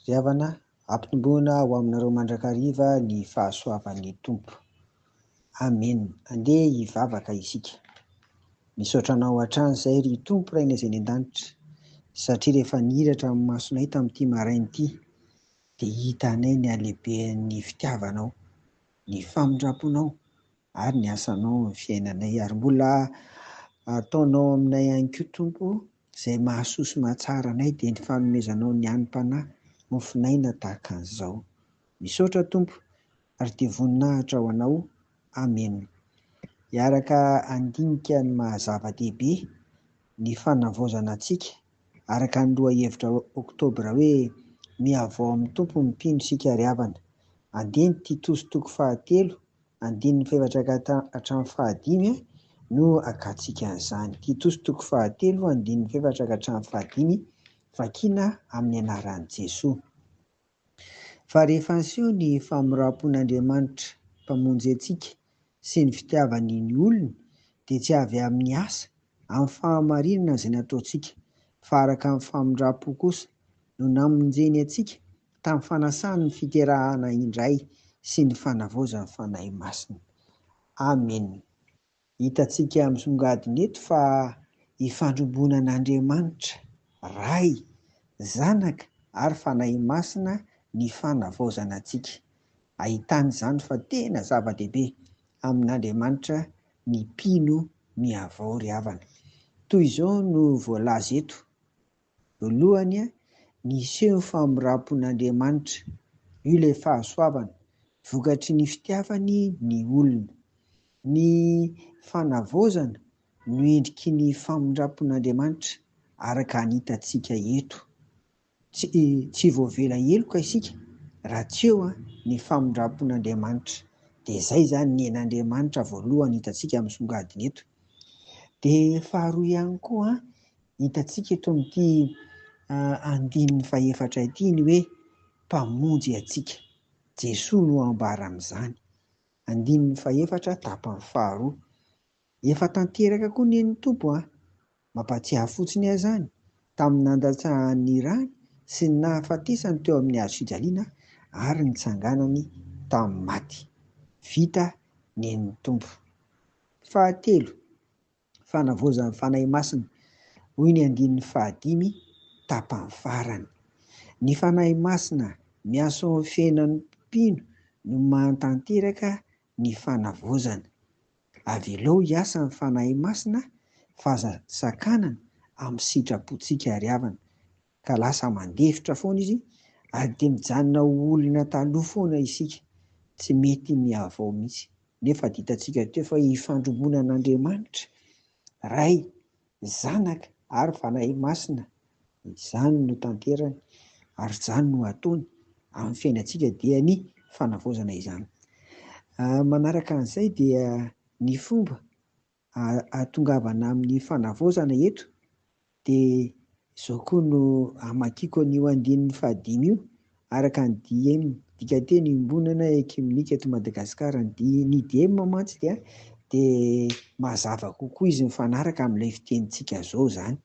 Ry havana, ampitomboina ho aminareo mandrakariva ny fahasoavan'ny Tompo. Amena. Andeha hivavaka isika. Misaotra Anao hatrany izay ry Tompo Rainay izay any an-danitra, satria rehefa nihiratra ny masonay tamin'ity maraina ity, dia hitanay ny halehiben'ny fitiavanao, ny famindram-ponao ary ny asanao amin'ny fiainanay. Ary mbola ataonao aminay ihany koa Tompo izay mahasoa sy mahatsara anay dia ny fanomezanao ny hanim-panahy mofonaina tahaka an'izao. Misaotra Tompo ary dia voninahitra ho Anao. Amena. Hiaraka handinika ny maha zava-dehibe ny fanavaozana antsika araka ny lohahevitra oktobra hoe Mihavao amin'ny Tompo ny mpino isika ry havana. Andeha ny Titosy toko fahatelo andininy fahefatra ka hatramin'ny fahadimy no hakantsika an'izany. Titosy toko fahatelo andininy fahefatra ka hatramin'ny fahadimy, vakiana amin'ny anaran'i Jesoa. Fa rehefa niseho ny famoram-pon'Andriamanitra Mpamonjy antsika sy ny fitiavany ny olony, dia tsy avy amin'ny asa, amin'ny fahamarinana izay nataontsika, fa araka ny famindram-po kosa no namonjeny antsika tamin'ny fanasany ny fiterahana indray sy ny fanavaozan'ny Fanahy Masina. Amena. Hitantsika misongadina eto fa ifandrombonan'Andriamanitra, Ray, Zanaka ary Fanahy Masina ny fanavaozana antsika. Ahitana izany fa tena zava-dehibe amin'Andriamanitra ny mpino mihavao ry havana. Toy izao no voalaza eto, Voalohany, niseho ny famindram-pon'Andriamanitra, io ilay fahasoavana, vokatry ny fitiavany ny olona. Ny fanavaozana no endriky ny famindram-pon'Andriamanitra araka ny hitantsika eto. Tsy tsy voavela heloka isika raha tsy eo ny famindram-pon'Andriamanitra. Dia izay izany ny ain'Andriamanitra voalohany hitantsika misongadina eto. Dia faharoa ihany koa, hitantsika eto amin'ity andininy fahefatra ity ny hoe Mpamonjy antsika. Jesoa no ambara amin'izany. Andininy fahefatra tapany faharoa. Efa tanteraka koa ny ain'ny Tompo an! Mampatsiahy fotsiny ahy izany, tamin'ny nandatsahany ny rany sy ny nahafatesany teo amin'ny hazo fijaliana ary nitsanganany tamin'ny maty. Vita ny ain'ny Tompo. Fahatelo, fanavaozan'ny Fanahy Masina, hoy ny andininy fahadimy, tapany farany. Ny Fanahy Masina miasa ao amin'ny fiainan'ny mpino no mahatanteraka ny fanavaozana. Avelao hiasa ny Fanahy Masina fa aza sakanana amin'ny sitrapontsika ry havana ka lasa mandefitra foana izy ary dia mijanona ho olona taloha foana isika, tsy mety mihavao mihitsy. Nefa hitantsika teo fa ifandrombonan'Andriamanitra, Ray, Zanaka ary Fanahy Masina, izany no tanterany ary izany no ataony amin'ny fiainantsika dia ny fanavaozana izany. Manaraka an'izay dia ny fomba ahatongavana amin'ny fanavaozana eto dia izao koa no hamakiako an'io andininy fahadimy io araka ny diem, dikanteny iombonana ekiomenika eto Madagasikara. Ny diem mantsy dia dia mazava kokoa izy mifanaraka amin'ilay fitenintsika izao izany.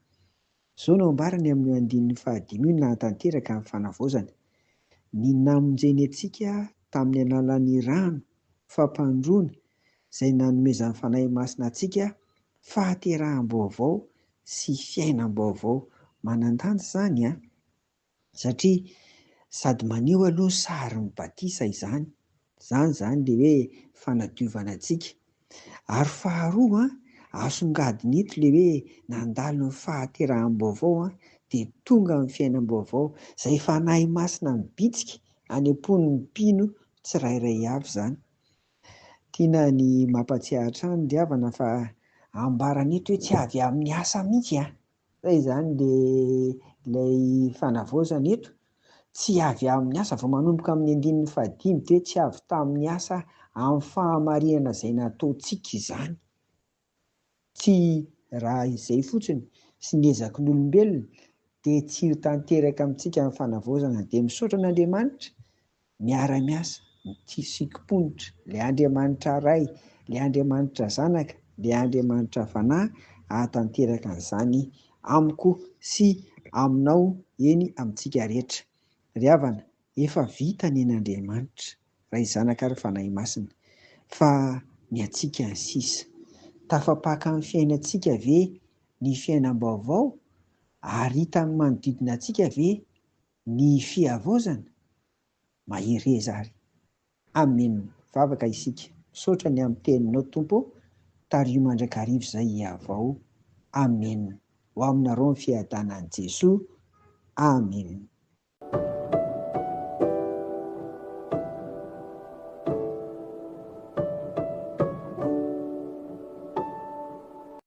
Izao no ambarany amin'io andininy fahadimy io nahatanteraka ny fanavaozana, Ny namonjeny antsika tamin'ny alalan'ny rano fampandroana izay nanomezan'ny Fanahy Masina antsika fahateraham-baovao sy fiainam-baovao. Manan-danja izany an! Satria sady maneho aloha ny sarin'ny batisa izany, izany izany ilay hoe fanadiovana antsika. Ary faharoa, asongadina eto ilay hoe nandalo ny fahateraham-baovao dia tonga amin'ny fiainam-baovao, izay Fanahy Masina mibitsika any am-pon'ny mpino tsirairay avy izany. Tiana ny mampatsiahy hatrany ry havana fa ambarany eto hoe tsy avy amin'ny asa mihitsy an! Zay izany le ilay fanavaozana eto, tsy avy amin'ny asa, vao manomboka amin'ny andininy fahadimy dia tsy avy tamin'ny asa amin'ny fahamarinana izay nataontsika izany. Tsy raha izay fotsiny sy ny ezaky ny olombelona dia tsy ho tanteraka amintsika ny fanavaozana. Dia misaotra an'Andriamanitra Miara-miasa, mitia sikim-ponitra, ilay Andriamanitra Ray, ilay Andriamanitra Zanaka, ilay Andriamanitra Fanahy hahatanteraka an'izany amiko sy aminao, eny amintsika rehetra. Ry havana, efa vita ny an'Andriamanitra, Ray Zanaka ary Fanahy Masina, fa ny antsika ny sisa. Tafapaka amin'ny fiainantsika ve ny fiainam-baovao? Ary hitan'ny manodidina antsika ve ny fihavaozana? Mahereza ary. Amen. Mivavaka isika. Misaotra ny amin'ny teninao Tompo ô. Tariho mandrakariva izay hihavao. Amen. Ho aminareo ny fiadanan'i Jesoa. Amen.